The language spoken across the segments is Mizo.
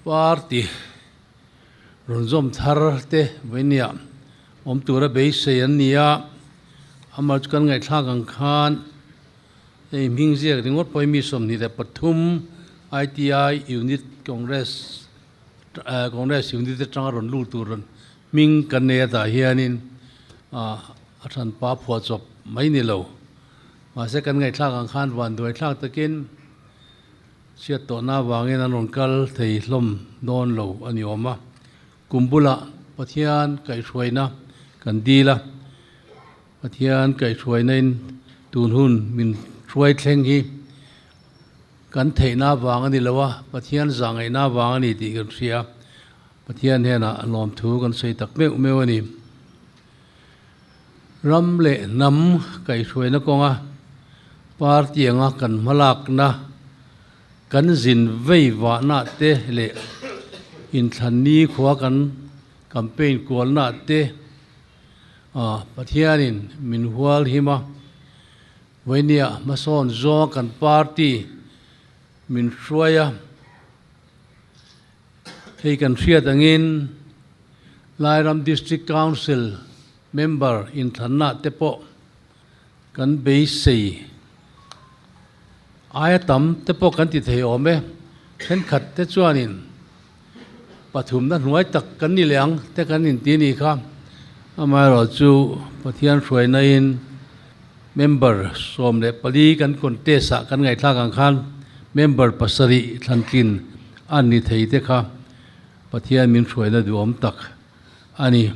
Party rawn zawm thar te vawinia awm tura beisei an ni a, amah chu kan ngaihthlak ang khan hei hming ziak ringawt pawh hi mi 23 ITI Unit Congress Congress Unit atanga rawn lut tur hming kan nei a tah hianin a thanpa phuahchawp mai ni lo. Mahse kan ngaihthlak ang khan vanduaithlak takin Chhiat tawhna avangin an rawn kal thei hlawm dawn lo a ni awm a. Kum bulah Pathian kaihhruaina kan dil a, Pathian kaihhruainain tun hun min hruai thleng hi kan theihna avang a ni lo a, Pathian zahngaihna avang a ni tih kan hria. Pathian hnenah lawmthu kan sawi tak meuh meuh a ni. Ram leh hnam kaihhruaina kawnga party anga kan hmalakna, kan zin vei vahna te leh inthlan nikhua kan campaign kualna te Pathianin min hual him a, vawinia hmasawn zawnga kan party min hruai a. Hei kan hriat angin Lairam District Council member inthlanna te pawh kan beisei aia tam te pawh kan ti thei awm e. Thenkhat te chuanin pathumna hnuai tak kan ni leh ang te kan inti a nih kha. Amaherawhchu Pathian hruainain member 14 kan contest ah kan ngaihthlak ang khan member pasarih thlantlin a ni thei te kha Pathian min hruaina duhawm tak a ni.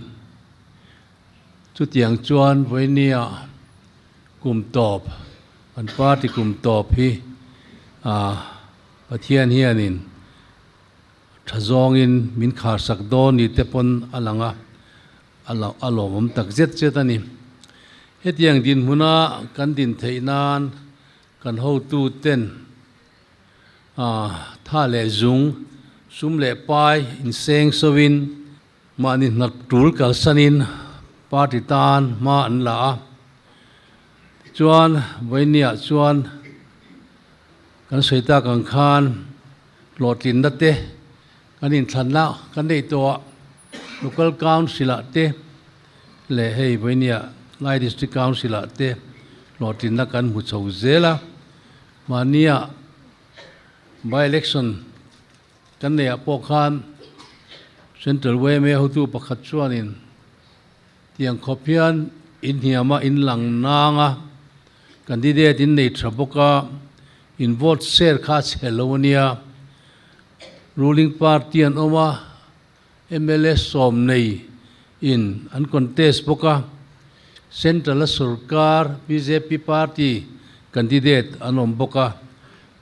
Chutiang chuan vawinia kum tawp, kan party kum tawp hi Pathian hianin tha zawngin min kharsak dawn ni te pawn a lang a. A lawmawm tak zet zet a ni. Hetiang dinhmuna kan din theih nan kan hotuten tha leh zung, sum leh pai inseng sovin mahni hnat tul kalsanin party tan hma an la a. Tichuan, vawinia chuan kan sawi tak ang khan hlawhtlinna te kan inthlanna kan neih tawh a. Local Council ah te leh hei vawinia Lai District Council ah te hlawhtlinna kan hmu chho zel a, mahnia by election kan neih ah pawh khan Central yma hotu pakhat chuanin tiang khawp hian inhniam a inlang nang a, candidate in nei tha bawk a, in vote share kha a chhe lo a nia, ruling party an awm a. Mla sawm nei in an contest bawk a, Central a sorkar bjp party candidate an awm bawk a,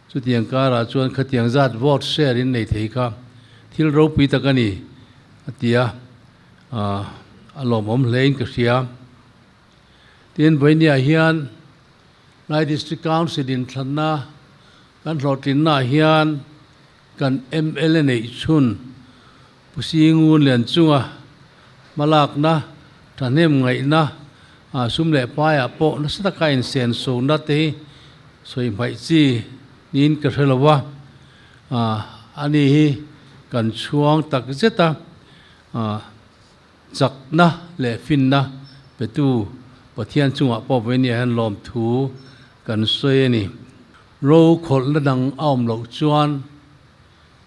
chutiang karah chuan khatiang zat vote share in nei thei kha thil ropui tak a ni a ti a, a lawmawm hle in ka hria. Tin, vawinia hian Lai District Council inthlanna kan hlawhtlinnaah hian Kan mla neih chhun Pu Singun Lian chunga hmalakna, thahnem ngaihna, sum leh paiah pawh nasa taka insenso-na te hi sawi hmaih chi niin ka hre lo a, ani hi kan chhuang tak zet a, chakna leh finna petu Pathian chungah pawh vawinia hian lawmthu kan sawi a ni. Ro khawlhna dang a awm loh chuan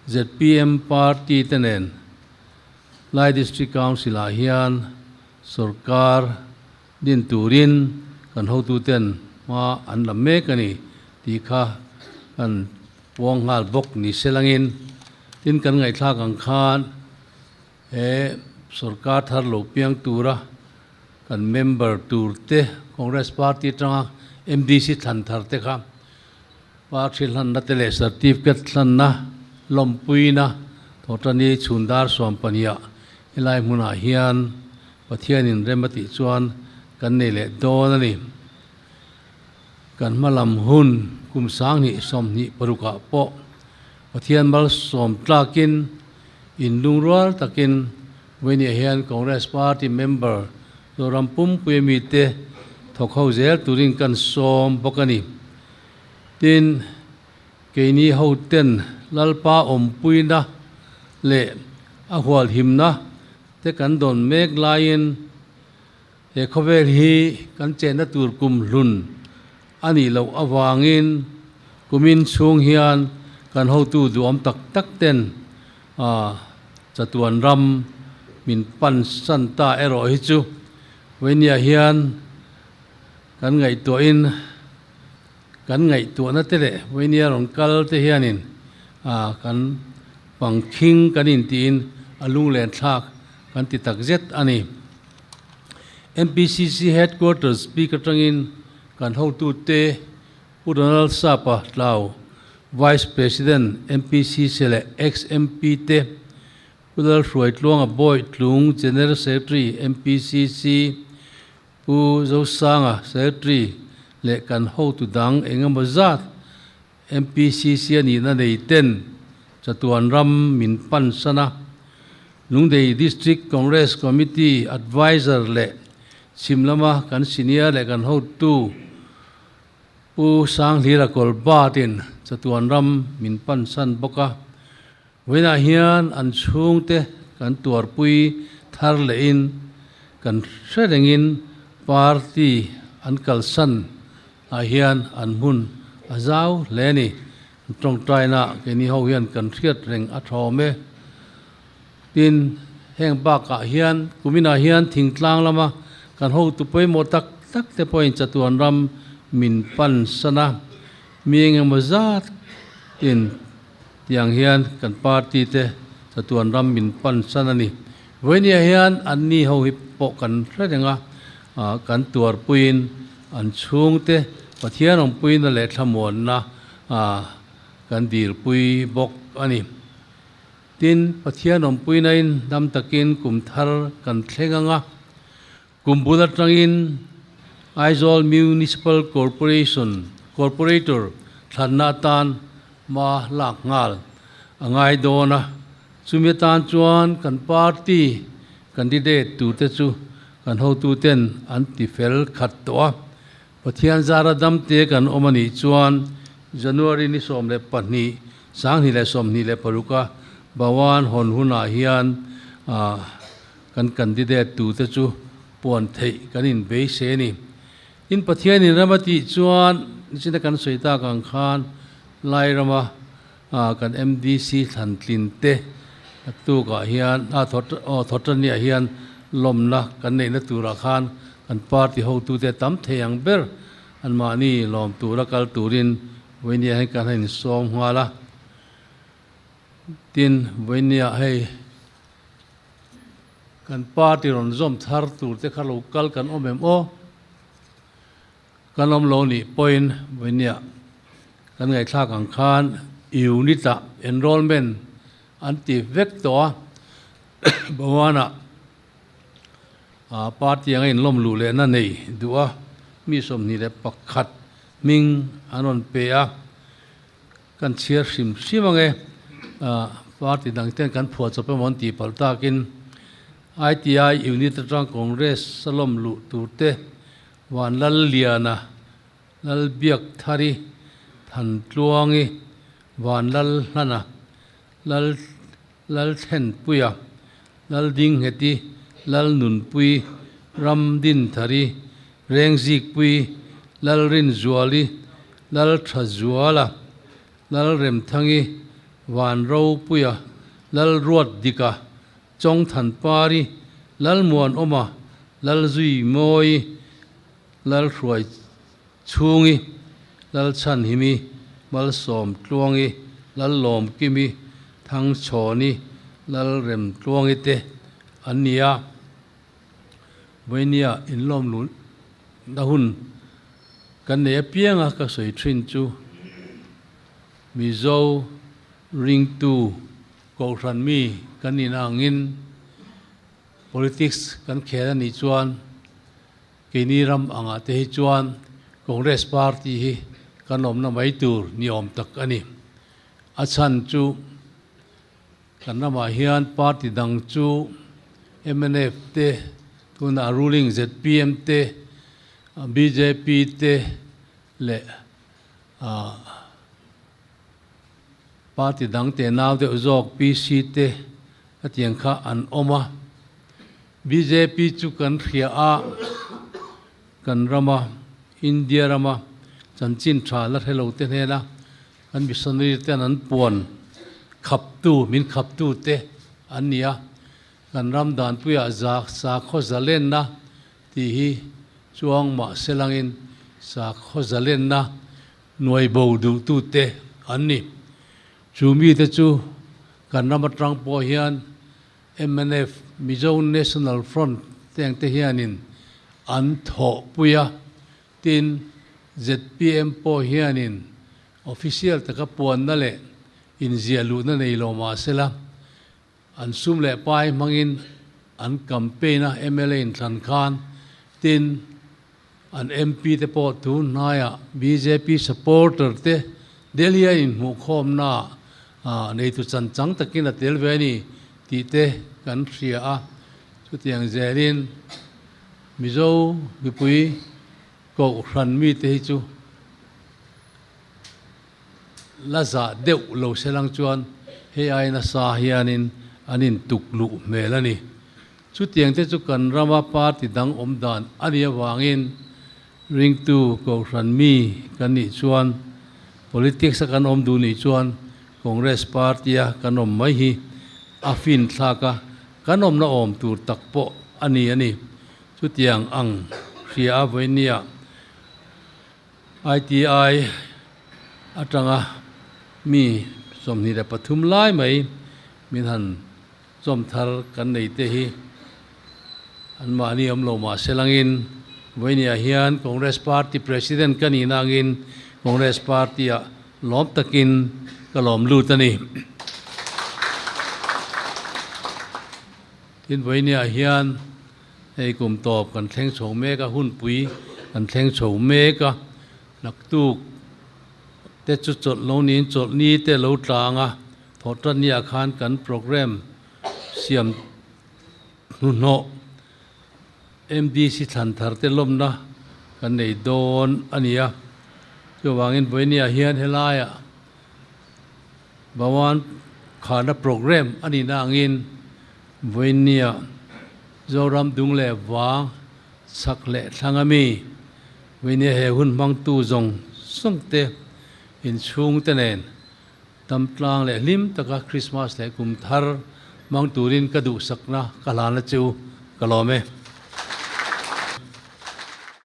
zpm party te nen Lai District Council ah hian sorkar din turin kan hotuten hma an la mek a ni tih kha kan puang nghal bawk ni se langin tin kan ngaihthlak ang khan he sorkar thar lo piang tura kan member tur te Congress party atanga MDC thlan thar te kha party hlanna te leh certificate hlanna lawmpuina thawhtani chhun dar 12 helai hmunah hian Pathianin rem a tih chuan kan nei leh dawn a ni. Kan hma lam hun kum 2026ah pawh Pathian malsawm tlakin inlungrual takin Vawinia hian Congress Party member Zoram Pumpuia mite thawk ho zel turin kan sawm bawk a ni. Tin, keini hoten Lalpa awmpuina leh a hualhimna te kan dawn mek laiin he khawvel hi kan chenna tur kumhlun a nih loh avangin kumin chhung hian kan hotu duhawm tak tak ten chatuan ram min pansan ta erawh hi chu vawinia hian kan ngaihtuahin Kan ngaihtuahna te leh vawinia rawn kal te hianin kan pangkhing kan intiin a lunglen thlak kan ti tak zet a ni. MPCC Headquarters bik atangin kan hotute Pu Donald Sapa Tlau, Vice President MPCC leh ex-MP te, Pu Lalhruaitluanga Bawitlung, General Secretary MPCC, Pu Zosanga, Secretary leh kan hotu dang engemaw zat MPCC a nihna nei ten chatuan ram min pansan a. Lungdei District Congress Committee Adviser leh chhim lama kan senior leh kan hotu Pu Sanghlira Kawlbatin chatuan ram min pansan bawk a. Vawiinah hian an chhungte kan tuarpui thar lehin kan hre rengin party an kalsan ah hian an hmun a zau hle a ni. Tawngtaina keini ho hian kan hriat reng a thawm e. Tin, heng bakah hian kuminah hian thingtlang lama kan hotu pawimawh tak tak te pawhin chatuan ram min pansan a, mi engemaw zat tin Tiang hian kan party te chatuan ram min pan san a ni. Vawinia hian anni ho hi pawh kan hre reng a, kan tuarpuiin an chhungte Pathian awmpuina leh thlamuanna kan dilpui bawk a ni. Tin, Pathian awmpuinain dam takin kum thar kan thleng ang a, kum bul atangin Aizawl Municipal Corporation Corporator thlanna atan hma lak nghal a ngai dawn a, chumi atan chuan kan party candidate turte chu kan hotuten an ti fel khat tawh a, Pathian zara damte kan awm a nih chuan January ni 12, 2026 a Bhawan hawn hunah hian Kan candidate tute chu puan theih kan inbeise a ni. Tin, Pathianin ram a tih chuan nichina kan sawi tak ang khan Lai rama kan MDC thlantlin te a tukah hian a thawtaniah hian lawmna kan neihna turah khan kan party hotute tam thei ang ber anmahni lawm tura kal turin vawinia hian kan han insawm nghal a. Tin, vawinia hei Kan party rawn zawm thar tur te kha lo kal kan awm em aw? Kan awm lo nih pawhin vawinia kan ngaihthlak ang khan unit ah enrollment an ti vek tawh a, Bhawan ah party anga inlawm luh lehna nei duh a, mi 21 hming an rawn pe a. Kan chhiar hrim hrim ang e. Party dang ten kan phuah chawp emaw an tih palh takin ITI unit atang Congress a lawm luh tur te Vanlalliana, Lalbiakthari, Thantluangi, Vanlalhlana, Lal Lalthlenpuia, Laldingheti, Lalnunpui, Ramdinthari, Rengzikpui, Lalrinzuali, Lalthazuala, Lalremthangi, Vanropuia, Lalruatdika, Chawngthanpari, Lalmuanawma, Lalzuimawi, Lalhruai Chhungi, Lalchhanhimi, Malsawmtluangi, Lallawmkimi, Thangchhawni, Lalremtluangi te an ni a. Vawinia inlawm luhna hun kan nei apianga ka sawi thin chu Mizo ringtu Kohhran mi kan nihna angin politics kan khel a nih chuan Keini ram angah te hi chuan Congress party hi kan awmna mai tur ni awm tak a ni. A chhan chu kan ramah hian party dang chu mnf te, tunah ruling zpm te, bjp te leh party dang te nau deuh zawk PC te, Khatiang kha an awm a. Bjp chu kan hria a, kan rama, India rama chanchin tha la hre lo te hnena kan missionary ten an puan khaptu, min khaptu te an ni a. Kan ram danpuiah za sakhaw zalenna tih hi chuang mah selangin sakhaw zalenna nuai bo duhtute an ni. Chu mite chu kan ram atang pawh hian mnf, Mizo National Front, te ang te hianin an thawhpui a, tin zpm pawh hianin official taka puanna leh inziah luhna nei lo mah sela, An sum leh pai hmangin an campaign a mla in thlan khan tin an MP te pawh tun hnaiah bjp supporter te Delhi a inhmuhkhawmna ah neitu chan chang takin a tel ve a ni tih te kan hria a. Chutiang zelin Mizo mipui Kohhran mite hi chu La zah deuh lo se lang chuan hei ai nasa hianin an intuk luh hmel a ni. Chutiang te chu kan rama party dang awm dan a nih avangin ringtu Kohhran mi kan nih chuan politics a kan awm duh nih chuan Congress party a kan awm mai hi a fin thlak a, kan awmna awm tur tak pawh a ni a ni. Chutiang ang hria a vawinia ITI atanga mi 23 lai mai min han chawm thar kan nei te hi anmahni awm lo mah se langin vawinia hian Congress Party President ka nihna angin Congress Party-ah lawm takin ka lawm lut a ni. Tin, vawinia hian hei kum tawp kan thleng chho mek a, hunpui kan thleng chho mek a, naktuk te chu chawlh lo niin chawlhni te lo tlang a, thawhtanniah khan kan programme siam hnuhnawh MDC thlan thar te lawmna kan nei dawn a ni a. Chuvangin vawinia hian helaiah Bawan khana programme a nihna angin vawinia Zoram dung leh vang chhak leh thlang ami vawinia he hun hmangtu zawng zawng te inchhung te nen tamtlang leh hlim taka Christmas leh kum thar hmang turin ka duhsakna ka hlana chu ka lawm e.